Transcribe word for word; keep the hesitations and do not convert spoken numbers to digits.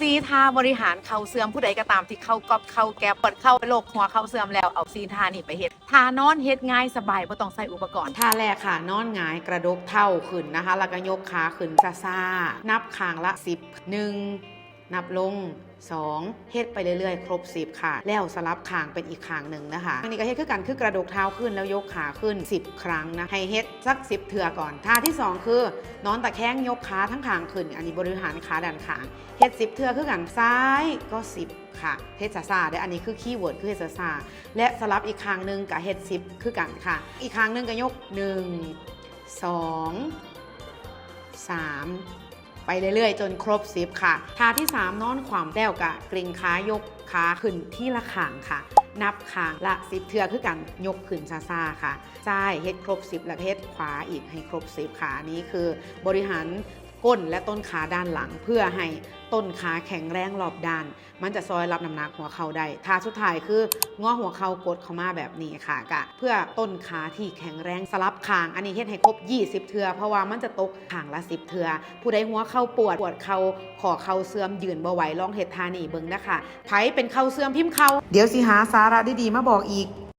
สี่ท่าบริหารเข่าเสื่อม ผู้ใดก็ตามที่เข่ากรอบเข่าแกบ ปวดเข่า โรคหัวเข่าเสื่อมแล้ว เอาสี่ท่านี้ไปเฮ็ด ท่านอนเฮ็ดง่ายสบาย บ่ต้องใช้อุปกรณ์ ท่าแรกค่ะ นอนหงายกระดกเท้าขึ้นนะคะ แล้วก็ยกขาขึ้นช้าๆ นับข้างละสิบ หนึ่ง นับลง สอง เฮ็ดไปเรื่อยๆ ครบสิบค่ะ แล้วสลับข้างเป็นอีกข้างหนึ่งนะคะ อันนี้ก็เฮ็ดคือกัน คือกระดกเท้าขึ้นแล้วยกขาขึ้นสิบครั้งนะ ให้เฮ็ดสักสิบเทื่อก่อน ท่าที่สองคือ นอนตะแคงยกขาทั้งข้างขึ้น อันนี้บริหารขาด้านข้าง เฮ็ดสิบเทื่อคือกัน ซ้ายก็สิบค่ะ เฮ็ดช้าๆ เด้อ อันนี้คือคีย์เวิร์ด คือเฮ็ดช้าๆ และสลับอีกข้างหนึ่งก็เฮ็ดสิบคือกันค่ะ อีกข้างหนึ่งก็ยก หนึ่ง สอง สาม ไปเรื่อยๆ จนครบสิบค่ะ ท่าที่สาม นอนขวำแล้วก็กริงขายกขาขึ้นทีละข้างค่ะ นับข้างละสิบเทื่อคือกัน ยกขึ้นช้าๆ ค่ะ ซ้ายเฮ็ดครบสิบ แล้วก็เฮ็ดขวาอีกให้ครบสิบค่ะ อันนี้คือบริหารก้นและต้นขาด้านหลัง เพื่อให้ต้นขาแข็งแรงรอบด้าน มันจะซอยรับน้ำหนักหัวเข่าได้ ท่าสุดท้ายคืองอหัวเข่ากดเข้ามาแบบนี้ค่ะ กะเพื่อต้นขาที่แข็งแรง สลับข้าง อันนี้เฮ็ดให้ครบยี่สิบเทื่อ เพราะว่ามันจะตกข้างละสิบเทื่อ ผู้ใดหัวเข่าปวด ปวดเข่า ข้อเข่าเสื่อม ยืนบ่ไหว ลองเฮ็ดท่านี้เบิ่งนะคะ ไผเป็นเข่าเสื่อมพิมพ์เข่า เดี๋ยวสิหาสาระดีๆ มาบอกอีก